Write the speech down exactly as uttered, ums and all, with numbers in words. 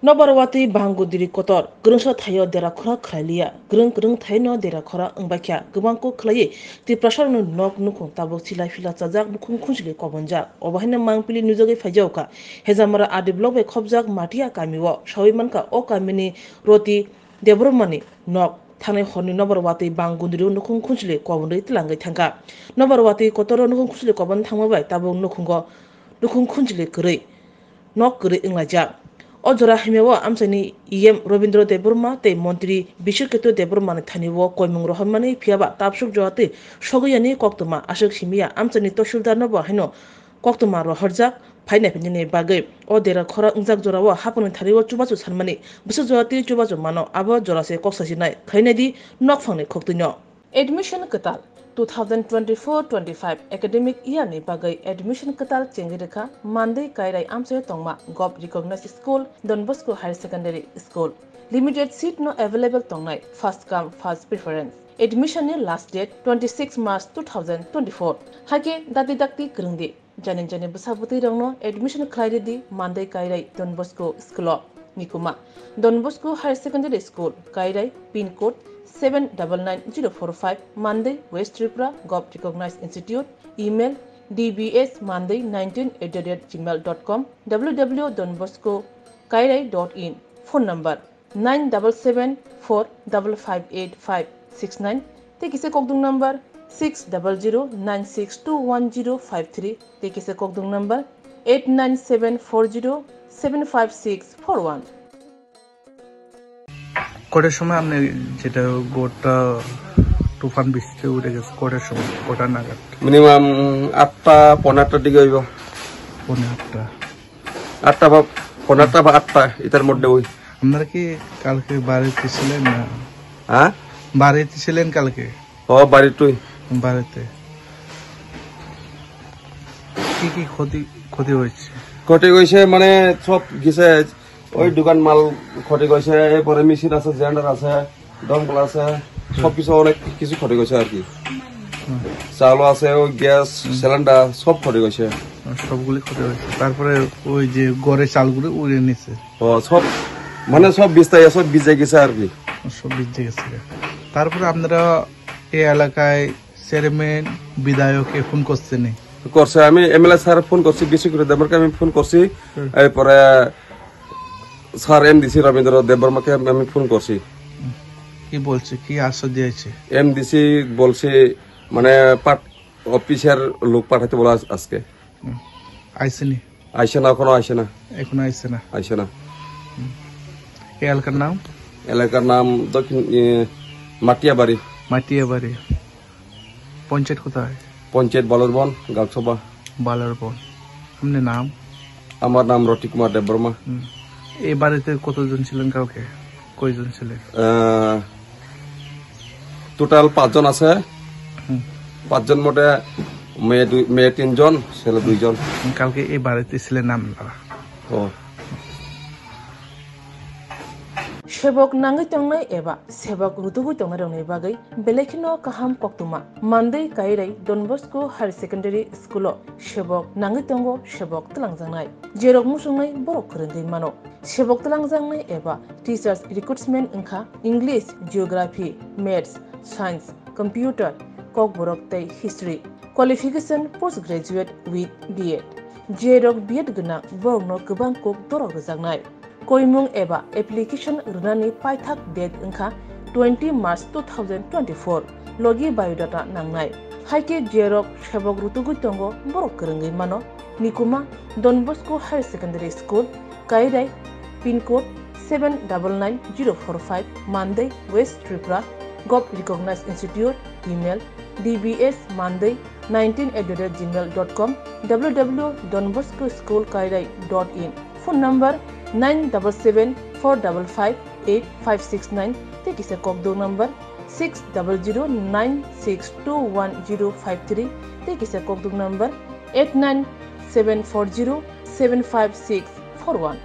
Nobar watwi bangudiri kotor, kwrwngsa thaio dera khora khlailiya, kwrwng kwrwng thaino dera khora wngbaikha, kwbang kok khlaiwi Tiprasarokni nok nukhung tabuk chilai phila chajak, nukhung khunchili kobonjak. Obo haino mangpili nujagwi phaijakha Hejamara R D block bai khopjak Matia kamio, sawi mankha o kamini Roti Debbarmani nok. Thangnai horni nobar watwi bangudiri nukhung khunchili kobonwi twlangwi thangkha. Nobar watwi kotoro nukhung khunchili kobon thangma bai tabuk nukhungo nukhung khunchili kwrwi nok kwrwi wnglaijak. O jora hamyao amchaini E M Robindra Debbarma tei Montri Biswaketu Debbarmani thani o koimung rohormani, phiyaba tabsuk jora twi sogwi yani koktwma aswk simiya amchaini Tahsildarno bo haino koktwma rohorjak phainai phainani bagwi. O dera khora wngjak jorao haphangni thani o chubachu sanmani bwswk jora twi chubachu mano, abo jora se kok sajinai khainai di nokphangni khoktwino. Admission kwtal two thousand twenty-four twenty-five academic year ni bagwi admission kwtal chengwi rwkha Mandwi Kairai amchaio tongma Govt Recognized School, Don Bosco Higher Secondary School. Limited seat no available tongnai, first come first preference. Admission ni last date twenty-six March two thousand twenty-four. Haikhe dakti dakti kwrwngdi. Jani jani bwsa bwtwi rokno admission khlai rwdi Mandwi Kairai Don Bosco School o. Nikuma, Don Bosco Higher Secondary School, Kairai, pin code seven double nine zero four five, Mandwi, West Tripura, Govt Recognized Institute, email D B S Mandwi nineteen at the rate gmail dot com, W W W dot don bosco kairai dot in, phone number nine double seven four double five eight five six nine, tei kisa kokdwng number six double zero nine six two one zero five three, tei kisa kokdwng number eight nine seven four zero seven five six four one. কটার সময় আপনি যেটা গোটা তুফান বৃষ্টিতে উঠে গেছে, কটার সময়, কটা নাগাদ? মিনিমাম আটটা, পৌনে আটটার দিকে হইব। পৌনে আটটা। আটটা বা পৌনে আটটা বা আটটা, এটার মধ্যে ওই। আপনারা কি কালকে বাড়িতে ছিলেন না? হ্যাঁ? বাড়িতে ছিলেন কালকে? ও, বাড়িতেই। বাড়িতে। কি কি ক্ষতি, ক্ষতি হয়েছে? ক্ষতি হয়েছে মানে সব গেছে, ওই দোকান মাল ক্ষতি হয়েছে, এরপরে মেশিন আছে, জেনারেটর আছে, দমকল আছে, সবকিছু অনেক কিছু ক্ষতি হয়েছে আর কি। হুম। চালও আছে, ওই গ্যাস, হুম। সিলিন্ডার সব ক্ষতি হয়েছে। হুম, সবগুলি ক্ষতি হয়েছে। তারপরে ওই যে ঘরে চালগুলো উড়ে নিছে। ও, সব মানে সব বিস্তায়, সব ভিজে গেছে আর কি। সব ভিজে গেছে। তারপরে আপনারা এই এলাকায় চেয়ারম্যান, বিধায়ককে ফোন করছেন নি? করছে, আমি এমএলএ স্যার ফোন করছি, বিশ্বজিৎ দেববর্মাকে আমি ফোন করছি, হুম। এরপরে স্যার এমডিসি রবীন্দ্র দেববর্মাকে আমি ফোন করছি। হুম। কি বলছে, কি আশ্বাস দিয়েছে? এমডিসি বলছে, মানে, পাঠ-, অফিসের লোক পাঠাতে বলা আজ-, আজকে। হুম। আইসেনি? আইসে না, এখনো আইসে না। এখনো আইসে না? আইসে না। হুম। এই এলাকার নাম? এলাকার নাম দক্ষিণ, এ, মাটিয়াবাড়ি। মাটিয়াবাড়ি। পঞ্চায়েত কোথায়? পঞ্চায়েত বালুরবন, গালসভা। বালুরবন। আপনার নাম? আমার নাম রতি কুমার দেববর্মা। হুম। এই বাড়িতে কতজন ছিলেন কালকে? কয়জন ছেলে? আহ, টোটাল পাঁচজন আছে। হুম। পাঁচজন মোটে মেয়ে দুই, মেয়ে তিনজন, ছেলে দুইজন। কালকে এই বাড়িতে ছিলেন আপনারা? ও। Sebok nangwi tongnai eba sebok rutugwi tongnairokni bagwi belai kheno kaham koktwma. Mandwi Kairai Don Bosco Higher Secondary School-o sebok nangwi tongo, sebok twlangjaknai. Jerok muchungnai borok kwrwngwi mano. Sebok twlangjaknai eba teachers recruitment wngkha English, Geography, Maths, Science, Computer, Kokborok tei History. Qualification post graduate with B Ed. Jerok B Ed gwnang borokno kwbang kok dorok rwjaknai. Koimung eba application rwnani paithak date wngkha twenty March two thousand twenty-four. Logi biodata nangnai. Haikhe jerok sebok rutugwi tongo borok kwrwngwi mano. Nikuma, Don Bosco Higher Secondary School, Kairai, pin code seven double nine zero four five, Mandai, West Tripura, Govt Recognized Institute, email D B S Mandai nineteen at the rate gmail dot com, W W W dot don bosco school kairai dot in, phone number nine double seven four double five eight five six nine, tei kisa kokdwng number six double zero nine six two one zero five three, tei kisa kokdwng number eight nine seven four zero seven five six four one.